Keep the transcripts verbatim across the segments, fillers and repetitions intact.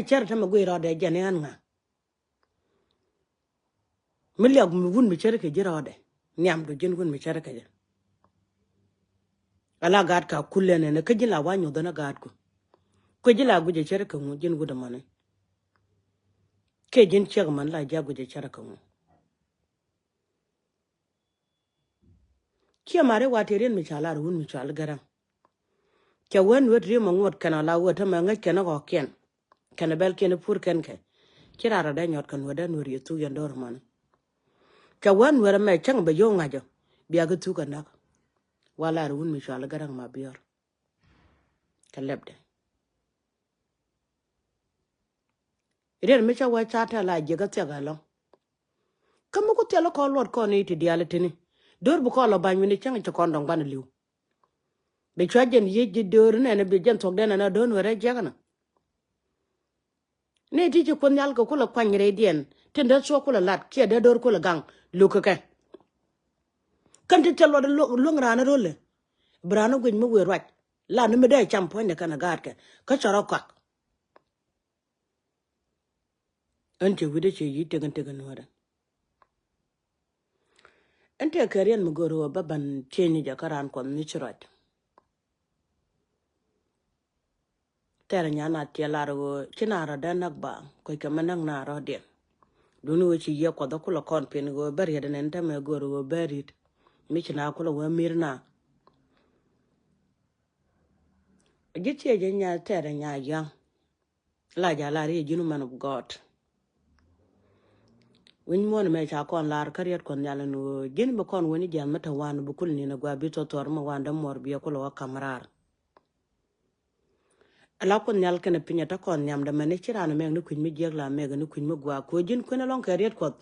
cär tämɛ guiy rɔɔdɛ jɛn i̱ ɣän ŋa. Mi liak mi wun mi cär kɛ ji̱ rɔɔdɛ nhiamdu ji̱n wun mi cär kɛ jɛ. Ala gaat ka kulɛ nɛnɛ kä ji̱n la wa nyuɔth ɛn a gaatku. Kuɛ ji̱ la guic ɛ cär kɛ ŋu ji̱n wut ɛmɔni. Kɛ ji̱n ciek ɛmɔni la ji̱ a guic ɛ cär kɛ ŋu. Ciɛ mari wa tëë riet mi ca lar wun mi cual gɛrɛŋ. Cɛ wee nuet riet mɛ ŋuɔt kɛn a la wee tämɛ ŋäc kɛn a ɣɔkiɛn. Kɛn a bɛl kiɛn a pur kɛn kɛ ci rar a dee nyɔt kɛ nuet dee nuet riet thuk yɛn do̱r mɔni. Cɛ wee nuet ɛmɛ cäŋ bɛ yio̱w ŋa̱cä bia kɛ thuk kɛ näk. Wa lar wun mi cual gɛrɛŋ ma biɔr. Kɛ lɛpdɛ. Riet mi cä wee ca tɛl a jiɛk a thiak ɛlɔ̱ŋ. Kä mi ku thil kɔn luɔt kɔn i̱ ti diaal itini. Do̱r bi kɔn lɔ ba̱ny wi̱ni cäŋ ci kɔn dɔ̱ŋ banɛ li̱w. Bi cua jɛn yiec ji̱ do̱r nɛn bi jɛn thuɔ̱k dɛn ɛn a do̱r nuɛrɛ jiɛk ɛnɔ. Ni ti ci kuoth nhial kɛ kulɛ kuany rɛydiɛn tin dee thuɔ̱k kulɛ lat kiɛ dee do̱r kulɛ gaŋ luk kɛ kɛ. Kän ti thil luɔt luäŋ raan rölɛ. Bi raan guic mi wëë ruac la ni mi dee cam puɔ̱nydɛ kɛn a gaatkɛ kä cɔrɔ kɔak. Ɣän cɛ wi̱cdɛ cɛ yi̱ tëkɛn tëkɛn nuäärä. Ɣän tëë kɛ riɛn mi go̱o̱r ɣöö bä ban ciëny ni jɛ kä raan kuɔth ni ci ruac. Thɛɛr nya na tiɛ lar ɣöö ci na rɔ dee näk ba kuec kɛ mi näk na rɔ̱diɛn. Duni ɣöö ci yiëë kuɔth ɛ kulɛ kɔn pin ɣöö bä riet ɛn ɛn tämɛ go̱o̱r ɣöö bä ri̱t. Mi ci na kulɛ wee mir na. Ji̱ thiec jɛ nya thɛɛr nya ya̱ŋ. La ja lar i̱ ji̱n man of God. Wi̱ny muɔ̱n mɛ ca kɔn lar kä riɛt kuɔn nhial ni ɣöö ji̱n bi kɔn wen i̱ jiath mi te wan bi kul nin a gua bi thɔthɔr mi wan dämuɔr bi a kul a wä kam raar. Ala kuɔn nhial kɛnɛ piny a te kɔn nhiamdɛ mɛn i̱ ci raan mɛk ni kui̱ny mi jiäk la mɛk ni kui̱ny mi gua ko̱ ji̱n kuën alɔŋ kɛ riɛt kuɔth.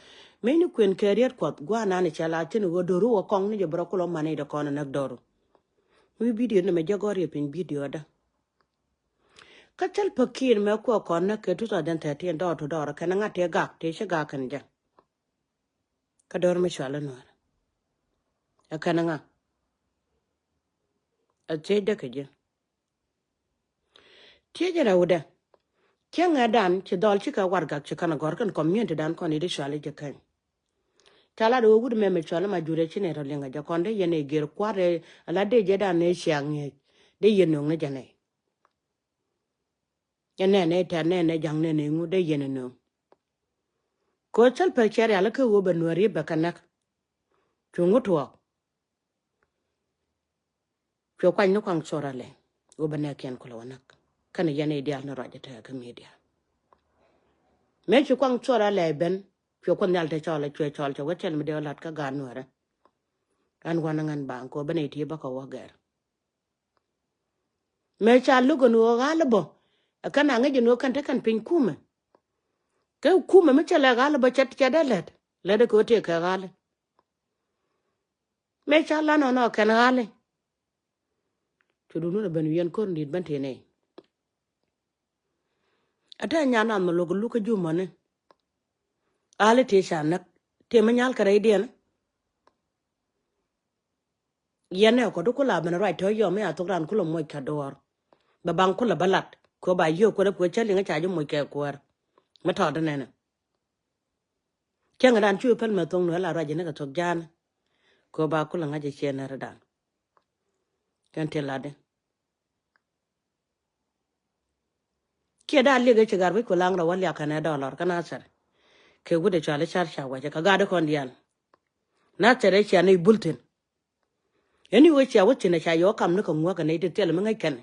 Mɛc ni kuën kɛ riɛt kuɔth gua nan i̱ cɛ la thi̱n ɣöö do̱ru wä kɔŋ ni jɛ bi rɔ kul wä man i̱ dee kɔn a näk do̱ru. Mi bidio ni mɛ jɛ gɔr yɛ piny bidio dä. Kä Salva Kiir mɛ kuɛ kɔn näk kɛ two thousand thirteen dɔɔr to dɔɔr kɛn ŋa̱ tëë gak tëë ci gak kɛn jɛ. Kä dɔɔr mi cual inuɔr ɛ kɛn ŋa̱. Ɛ thiec dä kɛ ji̱. Thiec rɛwdɛ. Cieŋɛ dan ci dhɔl cikɛ warɛgak ci kɛn gɔr kɛn community dan kɔn i̱ di cual i̱ jɛ kɛny. Ca lat ɣöö wut mɛmɛ cual ma jurɛ ci nɛ rɔ liŋ a jɛ kɔn dee yɛn ɛ gër kua̱r ɛ la dee jɛ dan ɛ ciaŋ ŋi̱eec dee yɛn nöŋ ni jɛ nɛy. Yɛn nɛnɛ tɛ̈r nɛnɛ ja̱ŋ nɛnɛ ŋu dee yɛn ɛ nöŋ. Kɛ ɣöö Salva Kiir rial kä ɣöö bɛ nuääri bɛ kɛ näk. Cu ŋu tuɔɔk. Cuɛ kuany ni kuaŋ cuɔr alɛ ɣöö bɛ nɛɛkiɛn kulɛ wä näk. Kɛnɛ yɛn i̱ diaal ni ruac ɛ tɛ̈ kä media. Mëë ci kuaŋ cuɔr alɛ ben cuɛ kuoth nhial te cɔl ɛ cuɛ cɔl cɛ wä cɛl mi dee wä la̱t kä gaat nuäärä. Ɣän wanɛ ŋän baŋ kɛ ɣöö bä nɛy ti bä kɛ wä gɛr. Mëë ca luk ɛn ɣöö ɣa̱l ɛ bä ɛ kɛn a ŋäc ɛn ɣöö kɛn te kɛn piny kumɛ. Kɛ kumɛ mi cɛ lɛ ɣa̱l ɛ bä cɛ cɛ dee lät lät ɛ kɛ ɣöö tëë kɛ ɣa̱l ɛ. Mëë ca lan ɔnɔ kɛn ɣa̱l ɛ. Cu dun wun ɛ ben wi̱i̱ ɛn ko̱r in di̱t ben tëë nɛy. Ɛ tɛ̈ nyan nath mi lo̱k luk kä jumɔni. Ɣa̱l ɛ tëë ca näk tëë mi nyal kɛ rɛydiɛn. Yɛn ɛ kɔ di kula ben ruac tɔ̱ yɔm mi a thok ran kula moc kɛ duɔ̱ɔ̱r. Bɛ baŋ kula bä lat kɛ ba yiëë kuäär ɛ kuɛ cä liŋ ca ji̱ moc kɛ kuäär. Mi tɔ̱ di nɛnɛ. Cäŋ ran cu päl mɛ thoŋ nuɛ la ruac ni kɛ thok ja̱a̱n. Kɛ ba kula ŋa̱c ɛ ciɛ nɛr dan. Kɛn ti latdi. Kiɛ da̱a̱ liek ëë ci gar wi̱c ku laŋ rɔ wä liak kɛnɛ dɔlɔr kä Nathɛr. Kɛ wut ɛ cɔal i̱ car ca wacɛ kɛ gaat ikɔn diaal. Nathɛr ëë cia nɛy bul thi̱n. Ɛn i̱ wee cia wä thi̱n ɛ ca yɛ wä kam ni kɛ ŋuäk kɛ nɛy ti thil mi ŋäc kɛn.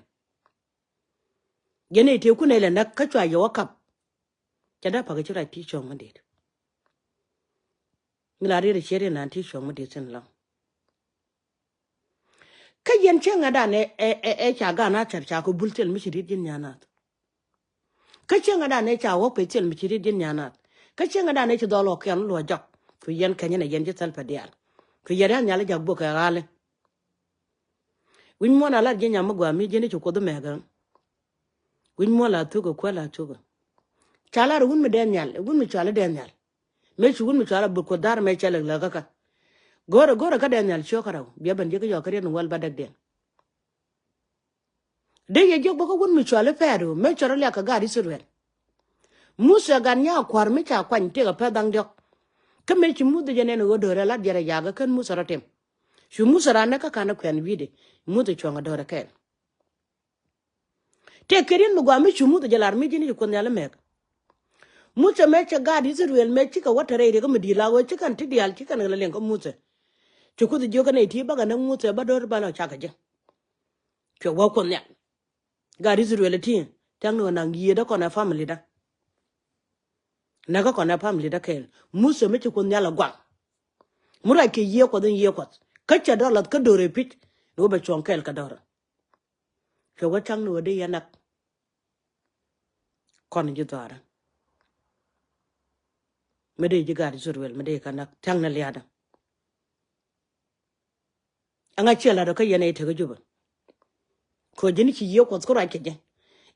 Yɛn ëë tëë kun ëë lɛ näk kä cua yɛ wä kap. Cɛ dee pa̱k ɛ ci ruac ti cuɔ̱ŋ mi di̱i̱t. Mi la riet ɛ ciet in naan ti cuɔ̱ŋ mi di̱i̱t thi̱n lɔ̱ŋ. Kä yɛn cieŋädan ɛ, ɛ, ɛ, ɛ ca gan a thɛr ca kɛ bul thil mi ci riet ji̱n nyan nath. Kä cieŋädan ɛ ca wä pec thil mi ci riet ji̱n nyan nath. Kä cieŋädan ɛ ci dhɔl ɣɔkiɛn luɔ jɔk. Ku yɛn kɛnyɛ nɛ yɛn ji̱ thil pɛ diaal. Ku yɛn riath nhial jak bok kɛ ɣa̱li. Wi̱ny muɔ̱n a lat ji̱ nyam mi gɔaa mi ji̱n i̱ ci kuoth mɛɛk ɣä. Wi̱ny muɔ̱n la thukä kuäl la thukä. Ca lat wun mi dee nhial, wun mi cual i̱ dee nhial. Mëë ci wun mi cual a buk kuoth dhar mëë cɛ lek lek kä kä. Go̱rɛ go̱rɛ kä dee nhial ciök kä rɛw bia ben ji̱ kä yɔk kä riet ni wäl ba däkdiɛn. Dee yɛ jiök bä kä wun mi cual i̱ pɛɛt ɣöö mëë cɔr i̱ liak kɛ gaat Ithɛrɛl. Muthɛ gat nyaak kua̱r mi ca kuany tëëkɛ pɛ̈th da̱ŋ diɔ̱k. Kä mëë ci Muthɛ jɛ nɛn ɣöö do̱rɛ lat jiɛt ɛ yakä kän Muthɛ rɔ tim. Cu Muthɛ raan nɛ kä ka̱n ɛ kuɛn wi̱i̱dɛ. Muthɛ cuɔ̱ŋ ɛ do̱rɛ kɛɛl. Tëë kɛ riet mi gɔaa mi cu Muthɛ jɛ lar mi ji̱n ci Kuoth Nhial imɛk. Muthɛ mëë cɛ gaat Ithɛrɛl mëë cikɛ wä te rɛy riɛk mi di̱i̱t la ɣöö ci kɛn ti diaal ci kɛn ɣä la liɛŋ kä Muthɛ. Ci Kuoth jiök kɛ nɛy ti bäkɛ näk Muthɛ bä do̱r bä lɔ cakɛ jɛ. Cuɛ wä Kuoth Nhial. Gaat Ithɛrɛl iti tɛ̈ŋ ni ɣä naŋ yiëëdä kɔn ɛ family da. Näkä kɔn ɛ family da kɛɛl. Muthɛ mi ci Kuoth Nhial ɛ guaŋ. Mi ruac kɛ yiëë Kuɔth in yiëë Kuɔth. Kä cɛ dɔr lath kä do̱r ɛ pi̱c. Ni wä bɛ cuɔ̱ŋ kɛɛl kɛ dɔr. Cuɛ wä tɛ̈ŋ ni ɣä dee yɛ näk. Kɔn ji̱ dhɔaarä. Mi dee ji̱ gaat Ithɛrɛl mi dee kɛ näk tɛ̈ŋ ni lia̱a̱dä. Ɛŋa ciɛ la̱t ɔ kä yɛn ɛ tekä Jubɛ. Kɛ ji̱n ci yiëë Kuɔth ku ruac kɛ ji̱.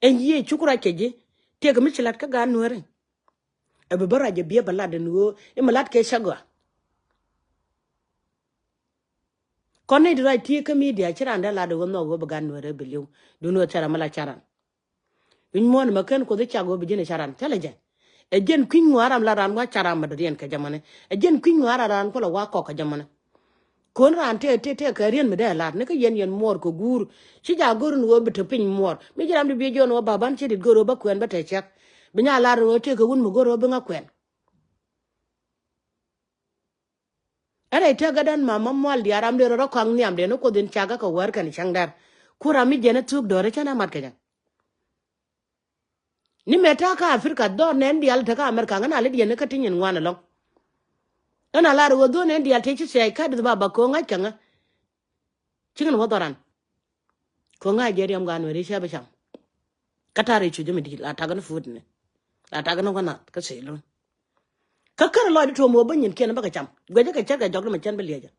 Ɛn yiëë cu ku ruac kɛ ji̱. Tëëkɛ mi ci la̱t kä gaat Nuääri. Ɛ bi bä ruac ɛ biɛ bɛ lat ɛn ɣöö i̱ mi la̱t kɛ cä gɔaa. Kɔn ni di ruac ti kä media ci raan dee lat ɛ ɣöö nhɔk ɣöö bi gaat Nuääri bi li̱w. Duundɛ ɣöö thil ram mi la caran. Wi̱ny muɔ̱ɔ̱n mɛ ken Kuoth i̱ cak ɣöö bi ji̱n i̱ caran thilɛ jɛ. Ɛ ji̱n kui̱ny ŋua̱a̱r ram la raan wa caran mɛ dɔ̱diɛn kɛ jɛ mɔni. Ɛ ji̱n kui̱ny ŋua̱a̱r ram raan kulɛ wa kɔk kɛ jɛ mɔni. Kuɔn raan tëë tëë tëë kɛ riet mi dee la̱t ni kä yɛn yɛn muɔɔr kɛ guur. Ci jaak go̱r ni ɣöö bi te piny muɔɔr mi ji̱ ram di biɛ jiɔn ɣöö ba ban ci dit go̱r ɣöö ba kuɛn bä te cɛk. Bi nya la̱t ɣöö tëë kɛ wun mi go̱r ɣöö bi ŋa kuɛn. Ɛn rɛy tëkädän ma ma mual diaal ram dee rɔ rɔ kɔaŋ nhiamdiɛn ni Kuoth in cakɛ kɛ wäär kɛn cäŋ dɛr. Ku ram mi jiɛn ɛ thuk do̱r ɛ cän ɛ mat kɛ jɛ. Ni mɛ ta̱a̱ kä Africa dhɔr nɛn diaal tekä America ŋän a lät yɛn kä ti nyin ŋuan ɛlɔ̱ŋ. Ɛn a lar ɣöö dhon nɛn diaal tëë ci thiac kä di̱th ba ba ko̱o̱ŋ ŋa̱c kɛ ŋä. Cikɛn wä dhɔran. Ko̱o̱ŋ ŋa̱c jɛ riɛm gan weri cä bi cam. Kä ta̱a̱ rɛy cuc mi di̱i̱t la takä ni fuut ni. La takä ni wä nath kä thil lun. Kä kärɛ lɔcdä tuɔ̱ɔ̱m ɣöö bä nyinkiɛn bä kɛ cam guɛcä kɛ cärkɛ jɔkdä mɛ cän bä liɛcä.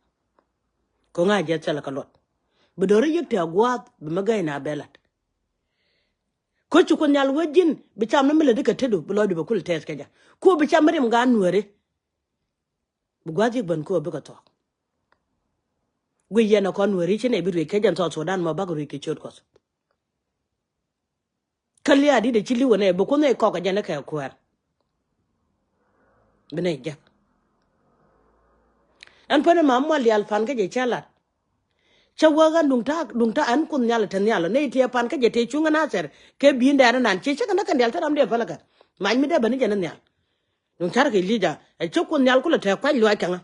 Ko̱ŋ a jɛ thilɛ kɛ luɔt bi do̱ri yik tɛ̈ gua̱a̱th bi mi gäi na bɛ la̱t. Kä ci Kuoth Nhial wee ji̱n bi cam ni mi lätdi kɛ tetdu bi lɔcdu bɛ kul tɛth kɛ jɛ. Ku bi cam mi rim gaat Nuääri. Bi gua̱a̱th yik ben ku bikɛ thuɔ̱k. Guic yɛn ɛ kɔn Nuääri ci nɛy bi ruëc kɛ jɛn South Sudan mɔ bakɛ ruëc kɛ ciöt Kuɔth. Kä lia̱a̱ di̱t ɛ ci li̱w ɛnɛ bi Kuoth nɛy kɔk ɛ jɛn ɛ kɛ kuäär. Bi nɛy jek. Ɛn pänɛ ma mual diaal pan kä jɛ cä lat. Cä wäk ɛn duŋ ta̱a̱ duŋ ta̱a̱ ɛn Kuoth Nhial ɛ te nhial ɔ nɛy tiɛ pan kä jɛ tëë cuŋ ɛ Nathɛr kɛ bi̱i̱n dɛɛr ɛnan ciɛ cä kɛ näk kɛn diaal te ram dee päl ɛ kɛ. Mac mi dee bäni jɛn ɛ nhial. Duŋ carkɛ Ilija ɛ cä Kuoth Nhial kulɛ tɛk kua̱c luaac kɛ ŋä.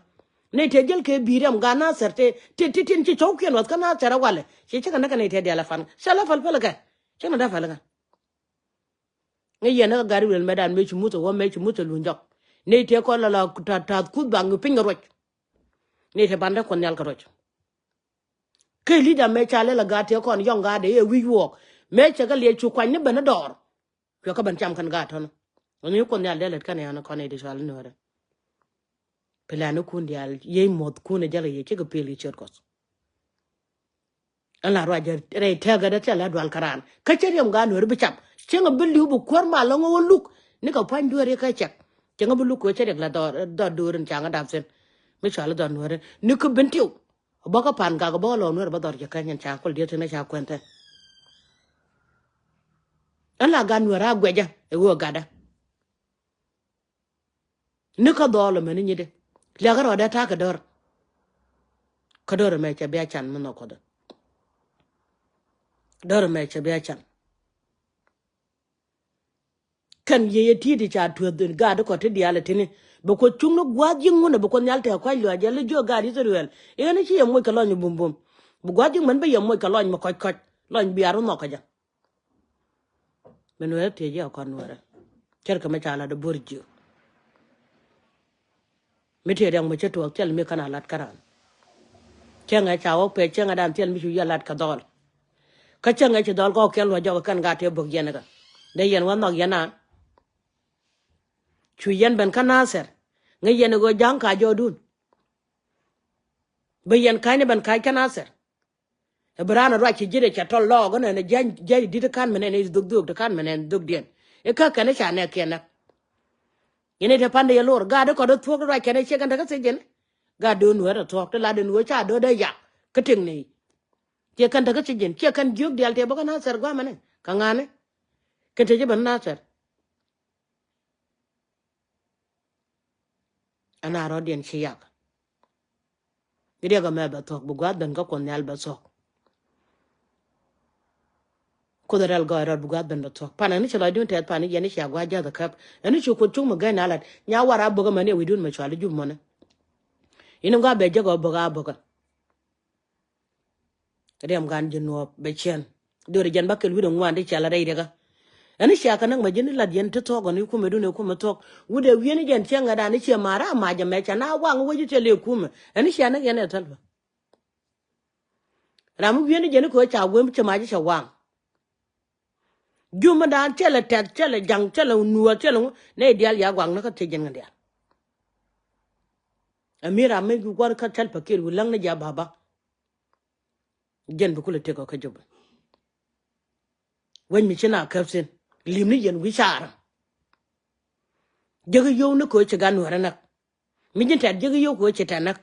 Nɛy tëë jäl kɛ bi̱i̱ riɛm gaat Nathɛr tëë tëë tin ci cɔwkiɛn wäth kä Nathɛr ɛ walɛ ciɛ cä kɛ näk kɛ nɛy tëë diaal ɛ pan cä lɛ päl päl ɛ kɛ. Cä kɛ näk dee päl ɛ kɛ. Ŋäc yɛn ni kä gat Ithɛrɛl mëëdan mëë ci Muthɛ wä mëë ci Muthɛ luny jɔk. Nɛy tëë kɔn la la ta̱th kuth bak ŋi piny kɛ ruɔc. Nɛy tëë bandä Kuɔth Nhial kɛ ruɔc. Kä Ilija mëë ca lɛ la gaat tëë kɔn yɔ̱ŋ gaat ëë wi̱c wuɔɔk mëë cɛ kɛ liɛc cu kuany ni ben ni dɔɔr. Cuɛ kä ben cam kɛn gaat tɔ̱nä. Ɣän ni Kuoth Nhial dee lät kɛn yɛn kɔn i̱ di cual ni nuäärä. Plan ni kun diaal yiey muɔth kun ɛ jäl kɛ yiey cikɛ pil kɛ ciöt Kuɔth. Ɛn la ruac jɛ rɛy tɛ̈kädä thilɛ dual kä raan kä cä riɛm gaat Nuääri bi cam. Cieŋ a bi li̱w bi kuäär mal lɔŋ ɣä luk ni kɛ pua̱ny dueeri kä cɛk. Cieŋ a bi luk kɛ cä riɛk la dhɔr dhɔr dueeri ni ca̱ŋ a dap thi̱n. Mi cɔal dhɔr Nuääri ni kä ben tiw. Bä kä pan gak bä kä lɔɔk Nuääri bä dhɔr cɛ käny ɛn ca̱ŋ kol dieth thi̱n a ca kuɛn thi̱n. Ɛn la gaat Nuääri a guɛcä ɛ ɣöö gatdä. Ni kä dhɔɔl ɛmɛni nyitdɛ liakɛ rɔɔdɛ ta̱a̱ kɛ dɔ̱r. Kä dɔ̱r ɛmɛ cɛ bia can mi nhɔk Kuɔth. Dɔ̱r ɛmɛ cɛ bia can. Kɛn yiey ɛ ti̱i̱t ca tueth in gaat kɔ ti diaal ɛ tini. Bi Kuoth cuŋni gua̱a̱th ji̱ ŋun ɛ bi Kuoth Nhial tɛɛ kua̱c luaac jɛ li jiök gaat Ithɛrɛl. I̱ ɣän i̱ ci yɛ moc kɛ lɔny mi bumbum. Bi gua̱a̱th ji̱ mɛn bi yɛ moc kɛ lɔny mi kɔckɔc. Lɔny bia ru nhɔk kɛ jɛ. Mi nuɛɛrä tiee ji̱ a kɔn nuɛɛrä. Cärkɛ mi ca lat ɛ bo̱r jiök. Mi tiee riɛk mi cä tuɔɔk thil mi kän a lat kä raan. Cäŋɛ ca wä pɛc cäŋɛ dan thil mi cu yɛ lat kɛ dhɔl. Kä cäŋɛ ci dhɔl kɔɔk kiɛn luɔc jɔk kɛn gat tëë bo̱k yɛn kä. Dee yɛn wä nhɔk yɛn a. Cu yɛn ben kä Nathɛr. Ŋäc yɛn ɛ ɣöö ja̱ŋ ka jɔɔdun. Bi yɛn ka̱cni ben ka̱c kä Nathɛr. Ɛ bi raan ɛ ruac ci ji̱t ɛ cɛ tɔl lɔɔk ɛn ɛn jiac jiac di̱t ka̱n mɛn ɛn i̱ dhuk dhuk ti ka̱n mɛn ɛn dhukdiɛn. I̱ kä kɛn i̱ ca nɛɛk kiɛn nɛk. Yɛn i̱ te pa̱n dee yɛ lo̱r gaat i̱ kɔt i̱ thuɔ̱k i̱ ruac kɛn i̱ ciɛ kɛn te kä thiec jɛn. Gaat dee nueer ɛ thuɔ̱k ti la dee nueer ca do̱r dee yak kä tiŋ ni. Ciɛ kɛn te kä thiec jɛn ciɛ kɛn jiök diaal tëë bä kä Nathɛr gua̱a̱mɛnɛ kɛ ŋa̱ni. Kɛn te ci ben Nathɛr. Ɛn a rɔ̱diɛn ci yak. Riɛk ɛmɛ bɛ thuɔ̱k, bi gua̱a̱th ben kä Kuoth Nhial bɛ thuɔ̱k. Kuoth rɛl gɔɔy rɔɔd, bi gua̱a̱th ben bɛ thuɔ̱k. Pan ɛn ni ci lɔcdun tɛth pan ni yɛn ni cia gua̱a̱th jäth ɛ käp. Ɛn ni ci Kuoth cuŋ mi gɛn a lat. Nya war a bokä mɛn i̱ wi̱cdun mɛ cual i̱ jup mɔnɛ. I̱ ni gɔaa bɛ jek ɛ bokä a bokä. Riɛm gan ji̱ nuɔɔp bɛ ciɛn. Dööri jɛn bä kɛl wi̱cdɛ ŋuan ti cial a rɛy riɛkä. Ɛn ni cia kɛ näk mɛ ji̱n i̱ lat yɛn ti thuɔ̱k ɔn i̱ kumɛ dun i̱ kumɛ thuɔ̱k. Wi̱cdɛ wi̱i̱ni jɛn ciɛŋ ɛ dan i̱ ciɛ ma̱a̱r a mac ɛmɛ ca na waŋ wec i̱ thil i̱ kumɛ. Ɛn ni cia näk yɛn ɛ thäl bä. Ram mi wi̱i̱ni jɛn i̱ kɛ ɣöö ca wem cɛ mac i̱ cɛ waŋ. Jum mi dan cɛ lɛ tɛth cɛ lɛ jaŋ cɛ lɛ nuɔɔth cɛ lɛ ŋu. Nɛ i̱ diaal ya guaŋ ni kä thiec jɛn kɛ diaal. Ɛ mi ram mi gua̱r kä Salva Kiir wi̱i̱ läŋ ni jɛ a baba. Jɛn bi kulɛ tëk ɔ kä Jubɛ. Wec mi ci na käp thi̱n. Li̱m ni yɛn wi̱i̱ caarä. Jek i̱ yio̱w ni köö ci gan nuɛrä näk. Mi ji̱n tɛt jek i̱ yio̱w köö ci tɛt näk.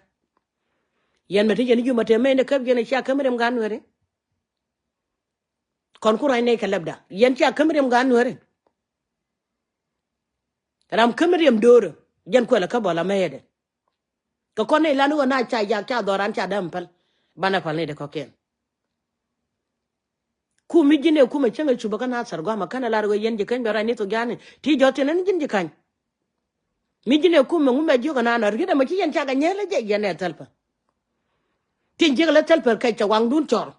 Yɛn mɛ ti yɛn i̱ Jubɛ tëë mɛy ni käp yɛn i̱ cia käm i̱ rɛm gan nuɛri. Kɔn ku ruac nɛy kɛ lɛpda. Yɛn cia käm i̱ rɛm gan nuɛri. Ram käm i̱ rɛm do̱o̱rä. Jɛn kuɛlɛ kä bɔl amɛ yɛdɛ. Kɛ kɔn ni ilan i̱ ɣöö na ca yak ca dhɔran ca däm päl. Banɛ päl ni dee kɔ̱kiɛn. Kum mi ji̱n ëë kumɛ cäŋ ɛ cupä kä Nathɛr gua̱a̱mɛ känɛ lar ɣöö yɛn ji̱ käny bɛ ruac ni thok ja̱a̱ni ti jɔ̱ɔ̱thiɛn ɛn ji̱n ji̱ ka̱ny. Mi ji̱n ëë kumɛ ŋu mɛ jiök ɛnan ɔ riet ɛmɔ ci yɛn cakɛ nyɛl ɛ jɛ yɛn ɛ Salva. Tin jiäk lɛ Salva kɛ cɛ waŋdun cɔr.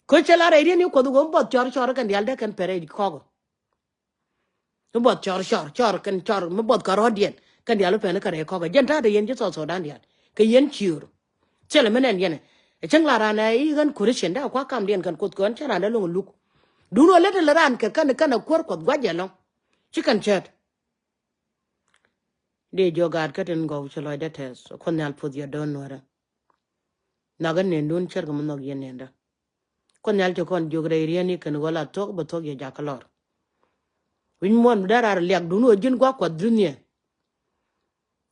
Kä cɛ lar ɛ riet ni Kuɔth ɣöö mi buɔth cɔr cɔr kɛn diaal dee kɛn pɛrɛ kɔk. Mi buɔth cɔr cɔr cɔr kɛn cɔr mi buɔth kɛ rɔ̱diɛn kɛn diaal wä pɛn kɛ rɛy kɔkä jɛn ta̱a̱ te yɛn ci South Sudan diaal kɛ yɛn ciöör. Thilɛ mi nɛn yɛn ɛ cäŋ la raan ɛ i̱ ɣän Christian dee a kua̱ kamdiɛn kɛn Kuoth kɛ ɣän cä raan dee lo̱ŋ luk. Duundɛ ɣöö lät lɛ raan kɛ kän kän ɛ kuäär Kuɔth gua̱c ɛlɔ̱ŋ. Ci kɛn cäät. Dee jiök gaat kä tin gɔw ci lɔcdä tɛth Kuoth Nhial puɔth yɛ dɔ̱ɔ̱n nuäärä. Nhɔakä nendun cärkɛ mi nhɔk yɛn nendä. Kuoth Nhial ci kɔn jiök rɛy rieni kɛn ɣöö la thuɔ̱k bɛ thuɔ̱k yɛ jakä lɔr. Wi̱c muɔ̱ɔ̱n mi dee raar liakdun ɣöö ji̱n gua̱k Kuɔth dunia.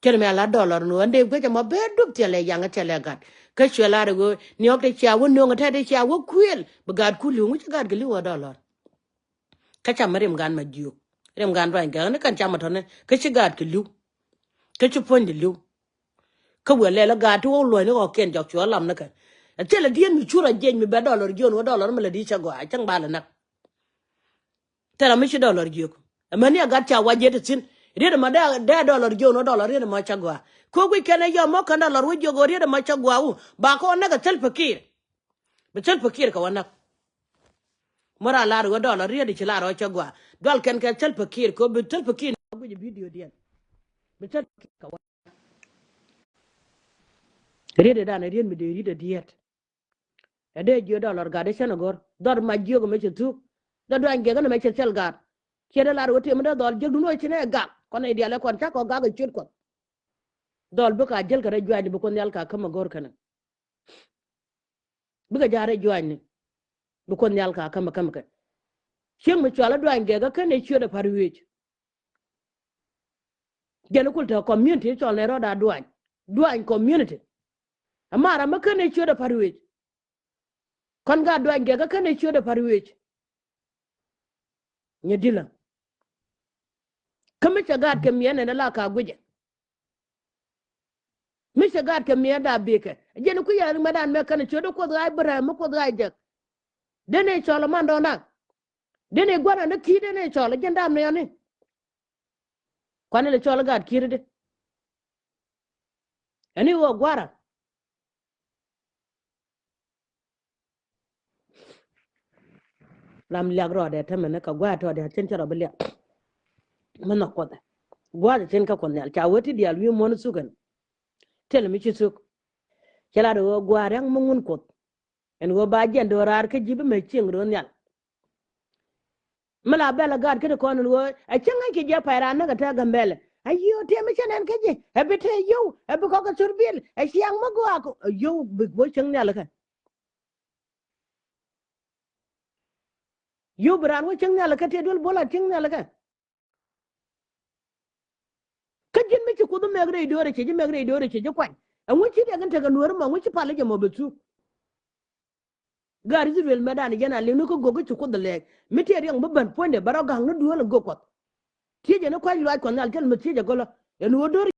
Cɛn mi a la dɔlɔr ni ɣöö ɛn dee guic ɛmɔ bee dup thilɛ yaŋ thilɛ gat. Kä cuɛ lar ɣöö niɔk ti cia wä nöŋ ɛ tɛt ti cia wä kuëël bi gat ku li̱w ŋu ci gat kɛ li̱w ɣöö dɔlɔr. Kä cam mi rim gan ma jiök. Rim gan ruany gɛk ni kɛn cam mi tɔni kä ci gaat kɛ li̱w. Kä ci puɔ̱nydi li̱w. Kä wëë lɛl ɛ gaat ti wä luɔ̱ny ni kɔkiɛn jɔk cuɛ lam ni kɛ. Ɛ thilɛ dieen mi cur a jiɛc mi bɛ dɔlɔr jiön wä dɔlɔr mi lɛ di cɛ gɔaa cäŋ bal ɛ nak. Thilɛ mi ci dɔlɔr jiök. Ɛ mäni ɛ gat ca wa jiɛt ɛ thi̱n. Riet ɛmɔ dee dee dɔlɔr jiön wä dɔlɔr riet ɛmɔ cɛ gɔaa. Kä guic kɛn ɛ yɔm mɔ kɛn dɔlɔr wä jiök wä riet ɛmɔ cɛ gɔaa wu ba kɔn näk ɛ thil pekir. Bi Salva Kiir kɛ wä näk. Mor a lar wä dɔl a riet i̱ ci lar ɔ cä gua. Dual kɛn kɛ Salva Kiir kɛ bi Salva Kiir ni guic video diɛn. Bi Salva Kiir kɛ wä näk. Riet i̱ dan riet mi dee riet i̱ diet. Ɛ dee jiö dɔl ɔr gat i̱ cän a gor. Dhɔr ma jiök mɛ cɛ thuk. Dhɔr duany gɛk ni mɛ cɛ thil gat. Ciɛ dee lar wä tiɛ mi dee dhɔl jiök dun wä ci nɛ gak. Kɔn i̱ dial ɛ kɔn cak kɔ gak i̱ ciöt kuɔth. Dhɔl bikɛ a jäl kɛ rɛ juac ni bi Kuoth Nhial ka käm a gor kɛnɛ. Bikɛ ja̱a̱r ɛ jua̱cni. Bi Kuoth Nhial ka kämɛ kämɛ kɛ. Cieŋ mi cual ɛ duany gɛk ɛ kɛn ɛ ciöt ɛ pa̱r wi̱i̱c. Jɛn ɛ kul te community cɔl nɛ rɔ̱t a duany. Duany community. Ɛ mar amä kɛn ɛ ciöt ɛ pa̱r wi̱i̱c. Kɔn gaat duany gɛk ɛ kɛn ɛ ciöt ɛ pa̱r wi̱i̱c. Nyɛ dilä. Kä mi cɛ gaat kɛ miɛn ɛn ɛ la ka guicɛ. Mi cɛ gaat kɛ miɛn da bikɛ. Jɛn kui̱ yɛ ri mɛ dan mɛ kɛn ciöt ɛ Kuoth ɣa̱c bi rɛm mi Kuoth ɣa̱c jek. Den ɛ cɔl ɛ man dɔ̱na. Den ɛ gua̱n ɛn ɛ ki̱i̱t den ɛ cɔl ɛ jɛn dam nɛɛni. Kuan ilɛ cɔl ɛ gaat ki̱i̱t di. Ɛn i̱ ɣöö gua̱rä. Lam liak rɔɔdɛ tämɛ ni kɛ gua̱a̱th tɔɔdɛ cin cɛ rɔ bi liak. Mi nhɔk Kuɔth ɛ gua̱a̱th cin kä Kuɔth Nhial ca wee ti diaal wi̱i̱ muɔ̱n thuk ɛn. Thil mi ci thuk. Cɛ lat ɣöö gua̱a̱th rɛ̈ŋ mi ŋun Kuoth. Ɛn ɣöö ba jiɛn do̱raar kä ji̱ bi mɛ cieŋ ro̱o̱ nhial. Mi la bɛl a gaat kä ti kɔn ɛn ɣöö ɛ cäŋ ŋäc kɛ jiɛ pay raan näk ɛ tɛ̈ Gambɛlɛ. A yio̱w tiɛm mi cä nɛn kä ji̱ ɛ bi tɛ̈ yio̱w ɛ bi kɔk ɛ thur bil ɛ ciaŋ mi gɔaa kɔ ɛ yio̱w bi bo̱ cäŋ nhial kä. Yio̱w bi raan wä cäŋ nhial kä tëë duel bo̱l a cäŋ nhial kä. Kä ji̱n mi ci Kuoth mɛk rɛy do̱rɛ ci ji̱ mɛk rɛy do̱rɛ ci ji̱ kuany. Ɛŋu ci riɛk in tekɛ nueeri mɔ ɛŋu ci pal jɛ mɔ bɛ thuk. Gaat Ithirel mɛ dan jɛn a li̱w ni kä gök kä ci Kuoth lɛɛk mi tëë riɛk mi ben puɔ̱nydɛ bɛ rɔ ga̱ŋ ni duel in gök Kuɔth. Thiecɛ ni kua̱c luaac Kuɔth Nhial thil mi thiecɛ gölä. ɛn ɣöö döör